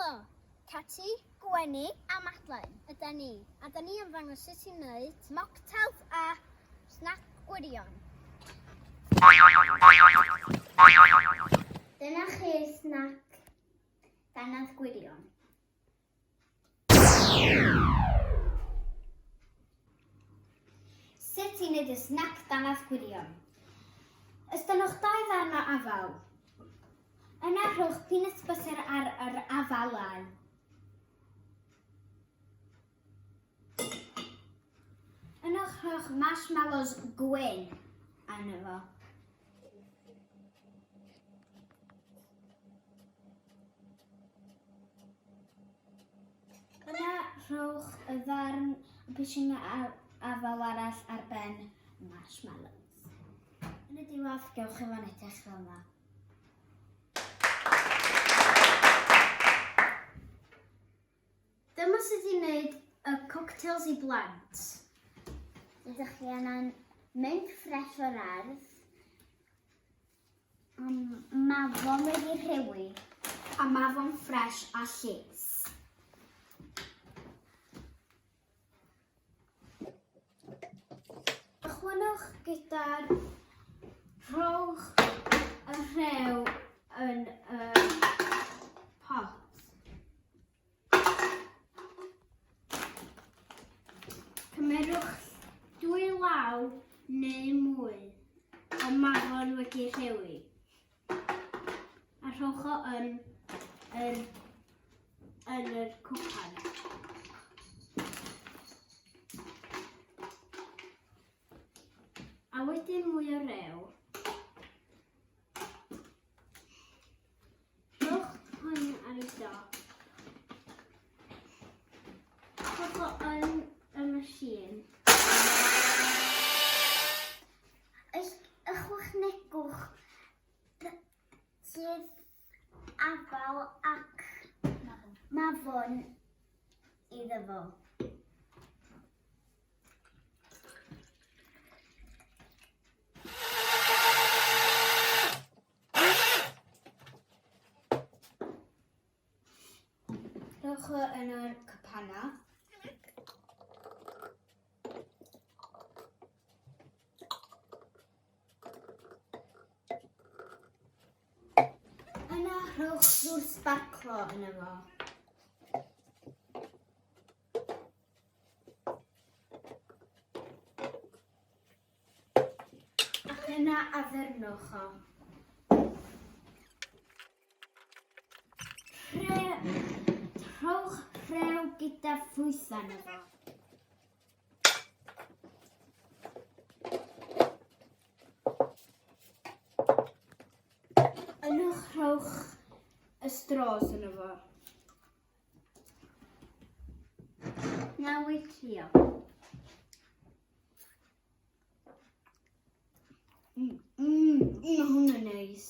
Helo! Cati, Gwenny a Madeleine yda ni, a da ni am ddangos sut i wneud mocktails a snac gwirion. Dyna chi'r snac dannedd gwirion. Sut i wneud y snac dannedd gwirion. Ystynwch dau ddarn o afal. Yna rhowch peanut butter ar yr afalau. Yna rhowch marshmallows gwyn arno fo. Yna rhowch y ddarn o pishyn afal arall ar ben marshmallows. Yn y diwedd, gewch chi fo'n edrych fel yma. Dyma sut i wneud y cocktails i blant. Ydych chi angen mint ffres o'r ardd, a mafon wedi rhewi, a mafon ffres a llys. Ychwanegwch gyda'r rhowch y rhew yn y pot. Cymerwch dwy law neu mwy o mafon wedi rhewi a rhowch o yn yr, yn yr cwpan. A wedyn mwy o rew. Rhowch hwn ar y dop. Rhowch o yn y machine. Ychwanegwch sydd afal ac mafon iddo fo. Rhowch o yn yr cwpana. Yna rhowch ddŵr sbarclo yn fo. Ac yna addurnwch o. Rhe... Rhowch rhew gyda ffrwythau yno fo. Yna rhowch y straws yno fo. Nawr i trio. Mmm, mae hwnna'n neis.